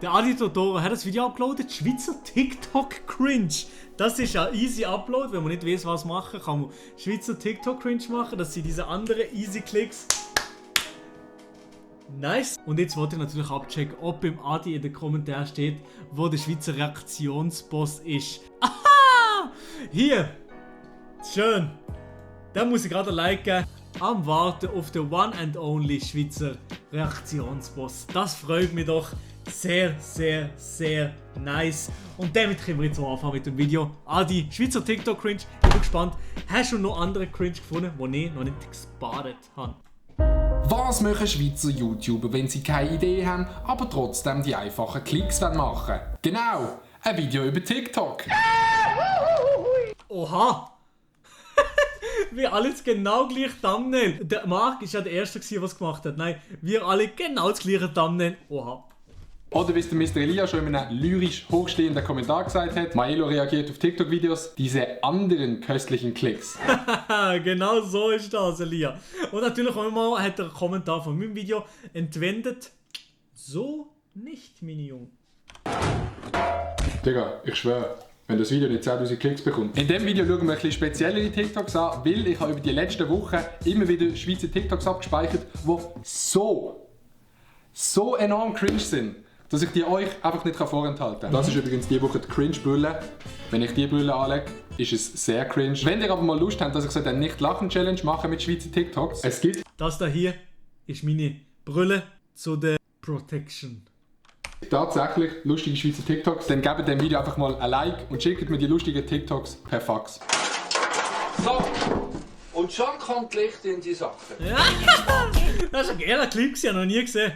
Der Adi Totoro hat das Video uploadet. Schweizer TikTok Cringe. Das ist ein easy Upload. Wenn man nicht weiß, was machen, kann man Schweizer TikTok Cringe machen. Das sind diese anderen easy Klicks. Nice. Und jetzt wollte ich natürlich abchecken, ob im Adi in den Kommentaren steht, wo der Schweizer Reaktionsboss ist. Aha! Hier. Schön. Da muss ich gerade ein Like geben. Am Warten auf den One and Only Schweizer Reaktionsboss. Das freut mich doch. Sehr, sehr, sehr nice. Und damit können wir jetzt mal anfangen mit dem Video. Adi, Schweizer TikTok Cringe. Ich bin gespannt. Hast du noch andere Cringe gefunden, die ich noch nicht gespadet habe? Was machen Schweizer YouTuber, wenn sie keine Idee haben, aber trotzdem die einfachen Klicks machen wollen? Genau, ein Video über TikTok. Oha! Wir alle jetzt genau gleich Thumbnail. Der Marc ist ja der Erste, der es gemacht hat. Nein, wir alle genau das gleiche Thumbnail. Oha. Oder wie es der Mr. Elia schon in einem lyrisch hochstehenden Kommentar gesagt hat, Maelo reagiert auf TikTok-Videos, diese anderen köstlichen Klicks. Genau so ist das, Elia. Und natürlich auch mal hat er einen Kommentar von meinem Video entwendet. So nicht, meine Jungen. Digga, ich schwöre, wenn das Video nicht 10'000 Klicks bekommt. In diesem Video schauen wir ein bisschen speziellere TikToks an, weil ich habe über die letzten Wochen immer wieder Schweizer TikToks abgespeichert, die so enorm cringe sind, dass ich die euch einfach nicht vorenthalten kann. Das ist übrigens diese Woche die Cringe-Brille. Wenn ich diese Brille anlege, ist es sehr cringe. Wenn ihr aber mal Lust habt, dass ich so eine Nicht-Lachen-Challenge mache mit Schweizer TikToks, es gibt... Das da hier ist meine Brille zu der Protection. Tatsächlich lustige Schweizer TikToks, dann gebt dem Video einfach mal ein Like und schickt mir die lustigen TikToks per Fax. So, und schon kommt Licht in die Sache. Ja. Das ist ein geiler Clip, ich habe noch nie gesehen.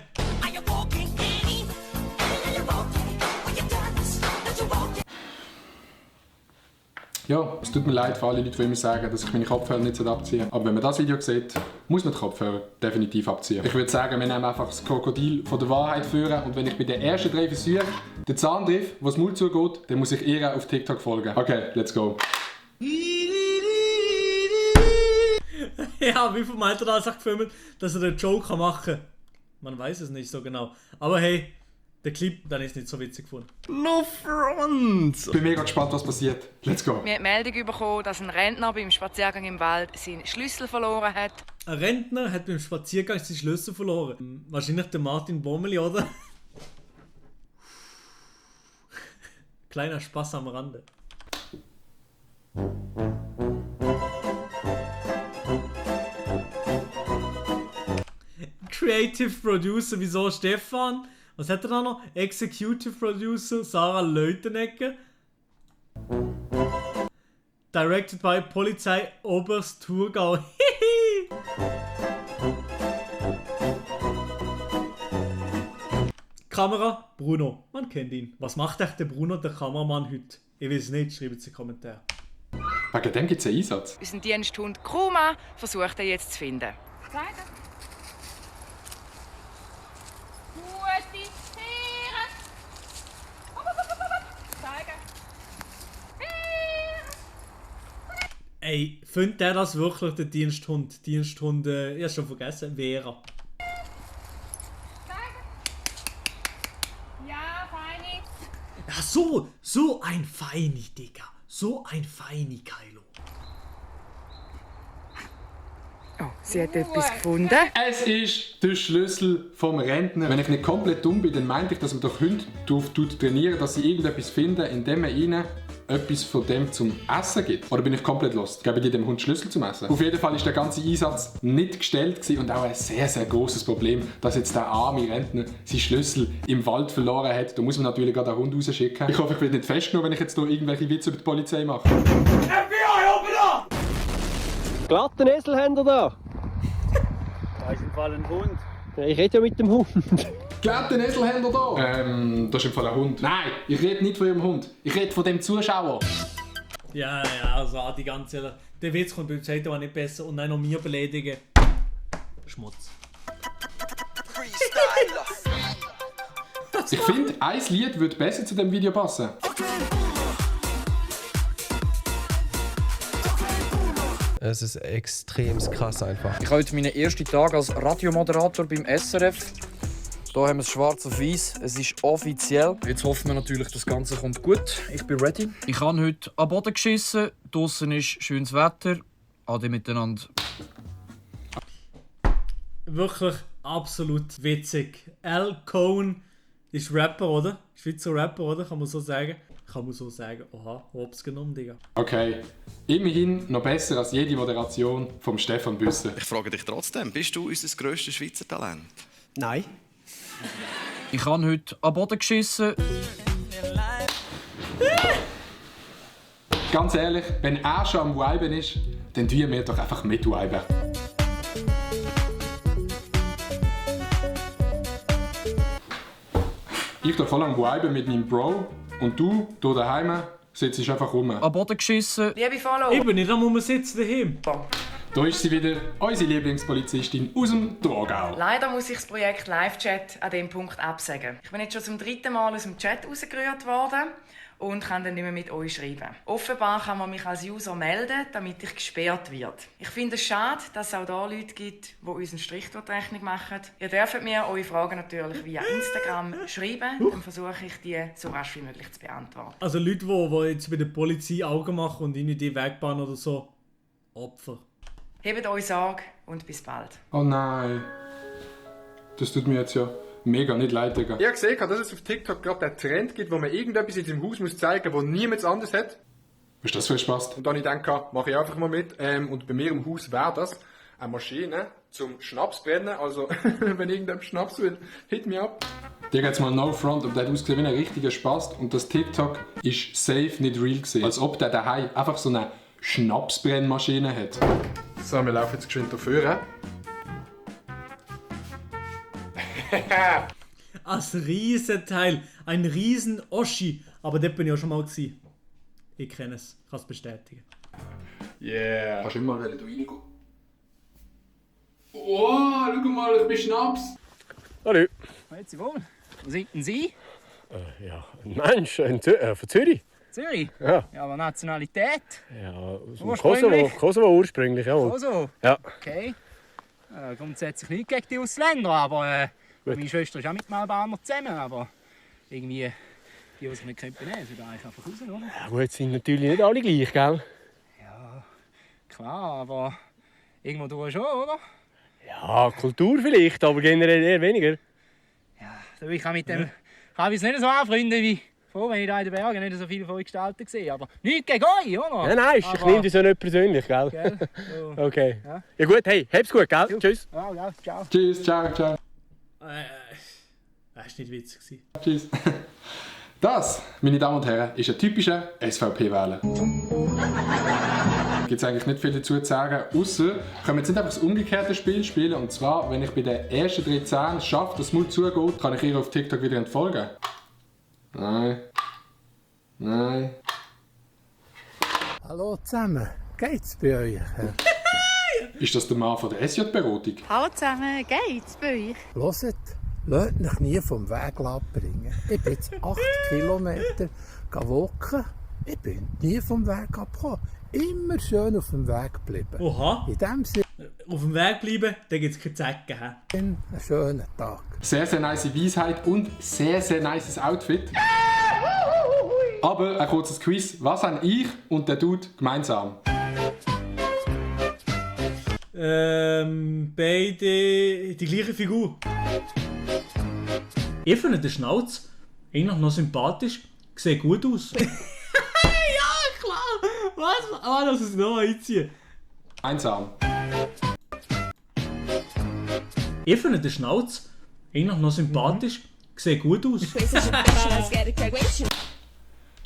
Ja, es tut mir leid für alle Leute, die immer sagen, dass ich meine Kopfhörer nicht abziehen soll. Aber wenn man das Video sieht, muss man die Kopfhörer definitiv abziehen. Ich würde sagen, wir nehmen einfach das Krokodil von der Wahrheit führen und wenn ich bei den ersten 3 Versuchen den Zahn treffe, wo das Mund zugeht, dann muss ich ihr auf TikTok folgen. Okay, let's go. Ja, wie viel meint er da sagt gefilmt, dass er den Joke machen kann? Man weiß es nicht so genau. Aber hey, der Clip, dann ist nicht so witzig gefunden. No front! Ich bin mega gespannt, was passiert. Let's go. Wir haben die Meldung bekommen, dass ein Rentner beim Spaziergang im Wald seinen Schlüssel verloren hat. Ein Rentner hat beim Spaziergang seinen Schlüssel verloren. Wahrscheinlich der Martin Bommeli, oder? Kleiner Spaß am Rande. Creative Producer, wieso Stefan? Was hat er da noch? Executive Producer Sarah Leutenegger. Directed by Polizei Oberst Thurgau. Kamera Bruno. Man kennt ihn. Was macht echt der Bruno, der Kameramann, heute? Ich weiß es nicht, schreibt es in die Kommentare. Wegen dem gibt es einen Einsatz. Unser Diensthund Kruma versucht er jetzt zu finden. Zeigen. Gute Tiere. Zeigen. Ey, findet der das wirklich, der Diensthund? Diensthund, ich hab's schon vergessen, Vera. Zeigen. Ja, feini. Ja, so ein Feini, Digga. So ein Feini, Kylo. Oh, sie hat etwas gefunden. Es ist der Schlüssel vom Rentner. Wenn ich nicht komplett dumm bin, dann meinte ich, dass man doch Hunde darauf trainieren, dass sie irgendetwas finden, indem man ihnen etwas von dem zum Essen gibt. Oder bin ich komplett lost? Geben die dem Hund Schlüssel zum Essen? Auf jeden Fall ist der ganze Einsatz nicht gestellt gewesen und auch ein sehr, sehr großes Problem, dass jetzt der arme Rentner seinen Schlüssel im Wald verloren hat. Da muss man natürlich gerade einen Hund rausschicken. Ich hoffe, ich werde nicht festgenommen, wenn ich jetzt hier irgendwelche Witze über die Polizei mache. Glatten Eselhändler da! Da ist im Fall ein Hund. Ja, ich rede ja mit dem Hund. Glatten Eselhändler da! Das ist im Fall ein Hund. Nein, ich rede nicht von ihrem Hund. Ich rede von dem Zuschauer. Ja, also die ganze... Der Witz kommt beim zweiten Mal nicht besser und dann noch mir beleidigen. Schmutz. Ich finde, ein Lied würde besser zu dem Video passen. Es ist extrem krass einfach. Ich habe heute meinen ersten Tag als Radiomoderator beim SRF. Hier haben wir es schwarz auf weiß. Es ist offiziell. Jetzt hoffen wir natürlich, das Ganze kommt gut. Ich bin ready. Ich habe heute am Boden geschissen. Draussen ist schönes Wetter. Ade miteinander. Wirklich absolut witzig. Al Cohn ist Rapper, oder? Schweizer Rapper, oder? Kann man so sagen? Kann man so sagen. Oha, hops genommen, Digga. Okay, immerhin noch besser als jede Moderation vom Stefan Büsser. Ich frage dich trotzdem, bist du unser grösstes Schweizer Talent? Nein. Ich habe heute am Boden geschissen. Ganz ehrlich, wenn er schon am Viben ist, dann tun wir doch einfach mit Viben. Ich da voll am Viben mit meinem Bro und du, hier daheim, sitzt einfach rum. Am Boden geschissen. Liebe Follower. Eben, nicht, da muss man sitzen daheim. Da ist sie wieder, unsere Lieblingspolizistin aus dem Thurgau. Leider muss ich das Projekt Live-Chat an diesem Punkt absagen. Ich bin jetzt schon zum 3. Mal aus dem Chat rausgerührt worden und kann dann nicht mehr mit euch schreiben. Offenbar kann man mich als User melden, damit ich gesperrt werde. Ich finde es schade, dass es auch da Leute gibt, die uns einen Strich durch die Rechnung machen. Ihr dürft mir eure Fragen natürlich via Instagram schreiben, dann versuche ich die so rasch wie möglich zu beantworten. Also Leute, die jetzt bei der Polizei Augen machen und ihnen die wegbannen oder so. Opfer. Hebt euch Sorge und bis bald. Oh nein. Das tut mir jetzt ja mega nicht leid, Digga. Ich habe gesehen, dass es auf TikTok gerade einen Trend gibt, wo man irgendetwas in seinem Haus muss zeigen muss, das niemand anders hat. Was ist das für ein Spaß? Und dann ich denke, mache ich einfach mal mit. Und bei mir im Haus wäre das eine Maschine zum Schnaps brennen. Also, wenn irgendjemand Schnaps will, hit me up. Digga, jetzt mal no front, aber der hat ausgesehen wie ein richtiger Spaß. Und das TikTok ist safe nicht real gewesen. Als ob der daheim einfach so eine Schnapsbrennmaschine hat. So, wir laufen jetzt geschwind dafür. Als Riesenteil. Ein riesen Oschi. Aber dort bin ich auch schon mal gewesen. Ich kenne es. Ich kann es bestätigen. Yeah. Kannst du immer mal da reingehen? Oh, schau mal, ich bin Schnaps. Hallo. Jetzt Sie wohl. Wo sind denn Sie? Ja, ein Mensch von Zürich. Zürich? Ja. Ja, aber Nationalität? Ja, aus dem Ursprünglich? Kosovo ursprünglich, ja. Kosovo? Ja. Okay. Grundsätzlich nicht gegen die Ausländer, aber meine Schwester ist auch mit Albanern zusammen, aber irgendwie, die sich nicht benehmen, sind eigentlich einfach raus, oder? Ja gut, sind natürlich nicht alle gleich, gell? Ja, klar, aber irgendwo durch schon, oder? Ja, Kultur vielleicht, aber generell eher weniger. Ja, ich kann mit dem kann ich es nicht so anfreunden wie froh, wenn ich da in den Bergen nicht so viele von euch Gestalten sehe. Aber nichts gegen euch, oder? Nein, ich nehme das ja nicht persönlich, gell? Gell? So. Okay. Ja gut, hey, hab's gut, gell? Ja. Tschüss. Ja, ciao. Tschüss, ciao, ciao. Das war nicht witzig. Tschüss. Das, meine Damen und Herren, ist ein typischer SVP-Wähler. Gibt es eigentlich nicht viel dazu zu sagen, außer können wir jetzt nicht einfach das umgekehrte Spiel spielen. Und zwar, wenn ich bei den ersten 3 Zähnen schaffe, dass es mal zugeht, kann ich ihr auf TikTok wieder entfolgen. Nein. Nein. Hallo zusammen, geht's bei euch? Ist das der Mann von der SJ-Beratung? Hallo zusammen, geht's bei euch? Hört, lasst mich nie vom Weg abbringen. Ich bin jetzt 8 Kilometer walken. Ich bin nie vom Weg abgekommen. Immer schön auf dem Weg geblieben. Oha. In dem Sinne. Auf dem Weg bleiben, dann gibt es keine Zecken. Einen schönen Tag. Sehr, sehr nice Weisheit und sehr, sehr nices Outfit. Aber ein kurzes Quiz. Was haben ich und der Dude gemeinsam? Beide die gleiche Figur. Ich finde den Schnauz eigentlich noch sympathisch. Sieht gut aus. Ja, klar! Was? Ah, das ist noch einziehen. Gemeinsam. Ich finde den Schnauz eigentlich noch sympathisch. Sieht gut aus.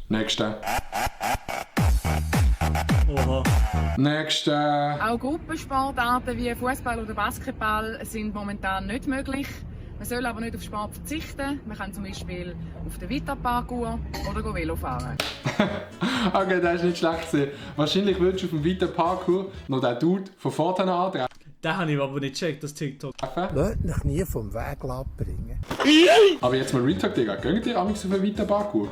Nächster. Oha. Nächster. Auch Gruppensportarten wie Fußball oder Basketball sind momentan nicht möglich. Man soll aber nicht auf Sport verzichten. Man kann zum Beispiel auf den Vita-Parkour oder Velo fahren. Okay, das ist nicht schlecht gewesen. Wahrscheinlich würdest du auf dem Vita-Parkour noch den Dude von vorne antreffen. Den habe ich aber nicht gecheckt, das TikTok. Lasst mich nie vom Weg abbringen. Aber jetzt mal Real Talk, Digga. Gehen ihr amigs auf den Vita-Parkour?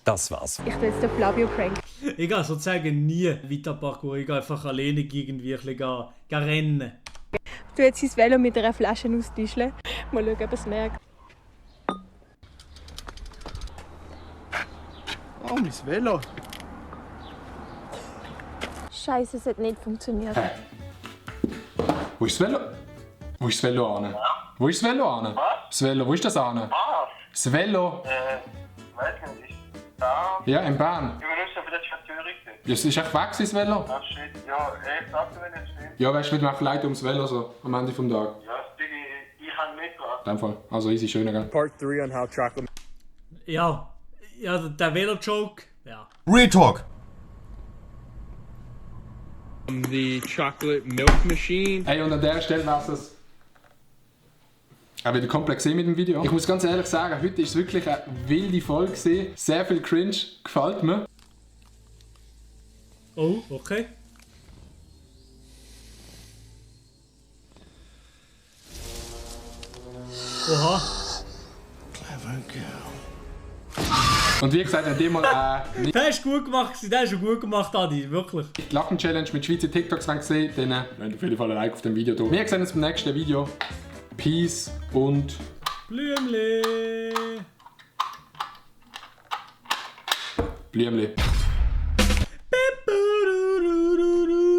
Das war's. Ich tue jetzt den Flavio Prank. Ich gehe sozusagen nie Vita-Parkour. Ich gehe einfach alleine irgendwie ein bisschen rennen. Du jetzt sein Velo mit einer Flasche austischeln. Mal schauen, ob er es merkt. Oh, mein Velo. Scheiße, es hat nicht funktioniert. Hä? Wo ist das Velo? Wo ist das Velo an? Wo ist das Velo an? Das Velo, wo ist das an? Das Velo? Weiß nicht, ist da? Ja, in Bern. Du benutzt aber das Station richtig. Ja, es ist echt weg, das Velo. Ach shit, ja, sag du, wenn es stimmt. Ja, weißt du, mir leid ums Velo so am Ende vom Tag. Ja, ich kann mitgehen. In dem Fall. Also easy, schöner, gell? Part 3 on how chocolate. Ja, der Velo-Joke. Ja. Retalk. The chocolate milk machine. Hey, und an der Stelle war es auch wieder komplett gesehen mit dem Video. Ich muss ganz ehrlich sagen, heute ist es wirklich eine wilde Folge gewesen. Sehr viel Cringe, gefällt mir. Oh, okay. Oha. Clever girl. Und wie gesagt, an dem Mal nicht Der ist gut gemacht, der ist schon gut gemacht, Adi, wirklich. die Lachen-Challenge mit Schweizer TikToks gesehen, dann lasst auf jeden Fall ein Like auf dem Video da. Wir sehen uns beim nächsten Video. Peace und Blümli. Blümli.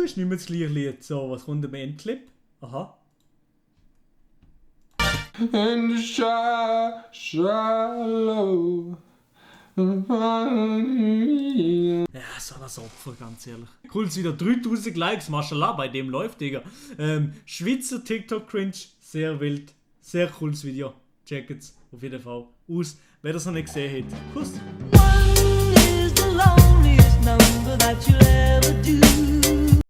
Ist nicht mehr das gleiche Lied. So, was kommt im Endclip? Aha. And shallow. Ja, so ein Opfer, ganz ehrlich. Cool, es wieder 3000 Likes, Mashallah, bei dem läuft, Digga. Schweizer TikTok-Cringe, sehr wild. Sehr cooles Video. Checkt's auf jeden Fall aus, wer das noch nicht gesehen hat. Kuss! One is the loneliest number that you'll ever do.